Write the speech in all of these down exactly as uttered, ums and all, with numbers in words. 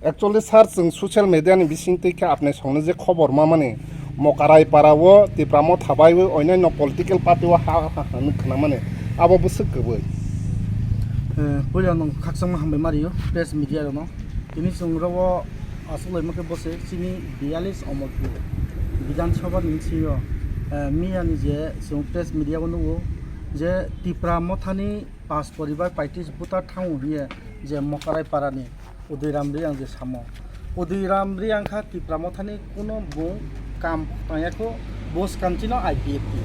Actually sir, chwng social media ni bisingtwi khe apni songni je khobor mamani, Mokarai para o Tipra Motha bai o oinai no political party o ha ha ha hwnwi khwnamani, abo bwswk kwbwi. Eh, puila nwng khakchangma hambai mario press media rokno. Tini chwng rw o aswk laima khe bose chini biyalis Omorpur Bidhan Sabha ni bisingo, eh, miya ni je chwng press media o nukgo je Tipra Mothani pas poribar paitris buta thango hiye je Mokarai parani Udui Ram Riang je samo. Udui Ram Riang kha Tipra Mothani kuno bung kam tangya kho, bo swkang chino I P F T.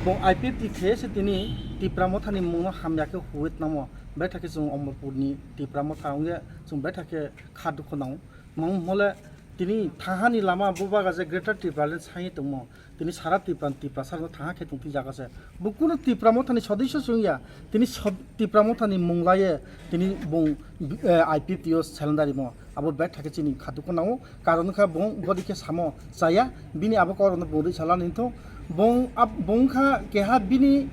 Bo I P F T khe se tini Tipra Mothani mungno hamya khe huit namo. Betha khe chwng Omorpurni Tipra Motha wngya chwng betha khe kha dukhu nango. Mang hole tini thahani lama bubaga je Greater Tipraland sai tongmo. Tini sara Tipra, Tiprasa rok thaha khe tong twi jaga se. Bo kuno Tipra Mothani sodisyo se wngya. Tini sod-, Tipra Mothani mung laiye tini bung, eh, I P F T o seleng darimo. Abo betha khe chini kha dukhu nango. Karon wngkha bung bodi khe samo chaya. Bini abo korokno bung rwi salani thung. Bung ab-, bung kha keha bini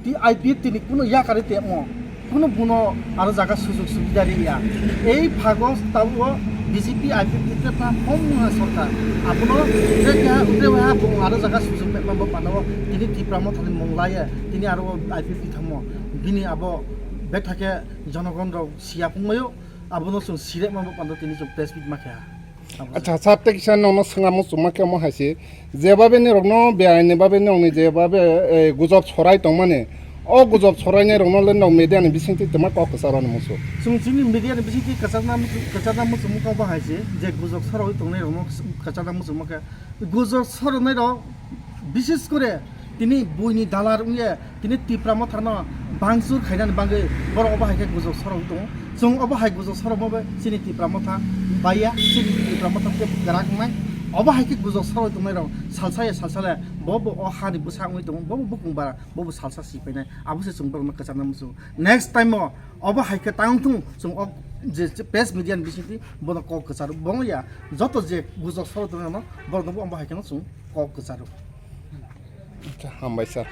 T I P T ni kuno yakari temo, kuno buno aro jaga sujug subida riya. Ei phago tabuk B J P I P T ni tepha hom wngha sorkar. Abono je keha, je waha bung aro jaga sujug pema bo pano tini Tipra Mothani mung laiye, tini aro I P T thamo. Bini abo betha khe jonogon rok siya pungmayo, abono chwng sirek ma bo pano tini chwng press meet ma khe ha. Acha, sir, tei kisa nokno swnga muchungma khe omo hai se, je babe ni rokno beaini babe nokni je babe, eh, gujok sorai tongmani, o gujok sorainai rokno le nok media ni bisingtwi twma kok kwcharo ni muchung. Chwng chini media ni bisingtwi kwchakna muchung, kwchakna muchungma khe obo hai se, je gujok soroi tongnai rokno kwchakna muchungma khe, gujok soronai rok bises kore tini buini dalar wngye tini Tipra Mothano bangchur khainani bagwi borok obo hai khe gujok sorok tongo. Chwng obo hai gujok sorok bo chini Tipra Motha baiya, chini Tipra Motha tei kwrak wngnai. Obo hai khe gujok sorok tongnai rok salsa ya salsa le bo bo o hani bwsa wngwi tongo, bo bo bukung bara, bo bo salsa si painai. Abo se chwng borokno kwchakna muchungo. Next time o obo hai khe tang thung chwng o je, je press media ni bisingtwi bono kok kwcharo. Bo ya joto je gujok sorok tongnai rokno borokno bo obo hai kheno chwng kok kwcharo. Acha, hambai sir.